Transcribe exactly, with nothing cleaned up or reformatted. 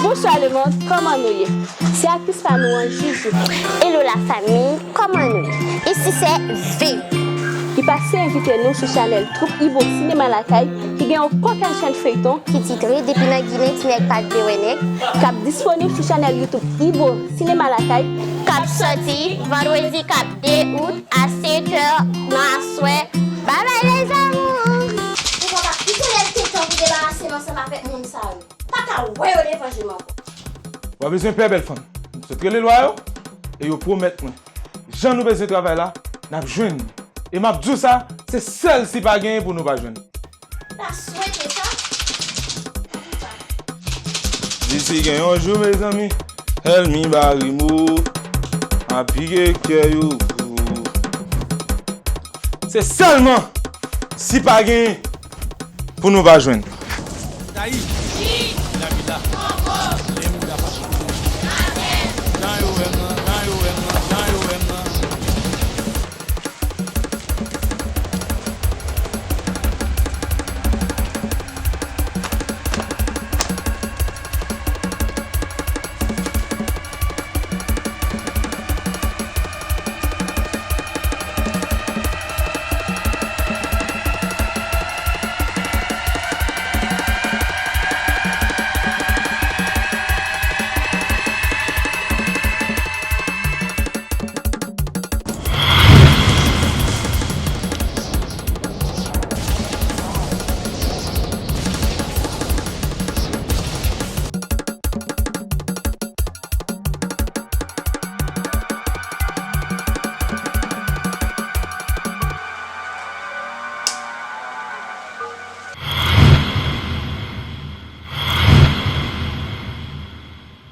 Bonswa lemonn, kòman nou ye? Se aktris pa nou an, Juju. Hello la fanmi, kòman nou ye? Isi se V. Li pase envite nou sou chanèl Twoup Ibo Sinema Lakay ki gen yon kokay chann feyton ki titre Depi nan Ginen Ti Nèg Pa T Vle Wè Nèg, k ap disponib sou chanèl YouTube Ibo Sinema Lakay, k ap soti vandredi k ap de out a sèt è nan aswè. Babay les amours! Ou papa, ki koulè l te tan pou debarase m ansanm avèk moun sa yo? Pa ka wè yo devan je m ankò. W a bezwen pè bèl fanm. M sot rele lwa yo, e yo pwomèt mwen. Jan nou bezwen travay la, n ap jwenn li. E m ap di w sa, se sèl si pa genyen pou nou pa jwenn li. Ta swete sa. Disi gen yon jou, mezanmi, èlmi bari mo, a pike kè yo. Se sèlman si pa genyen pou nou pa jwenn. Dayi,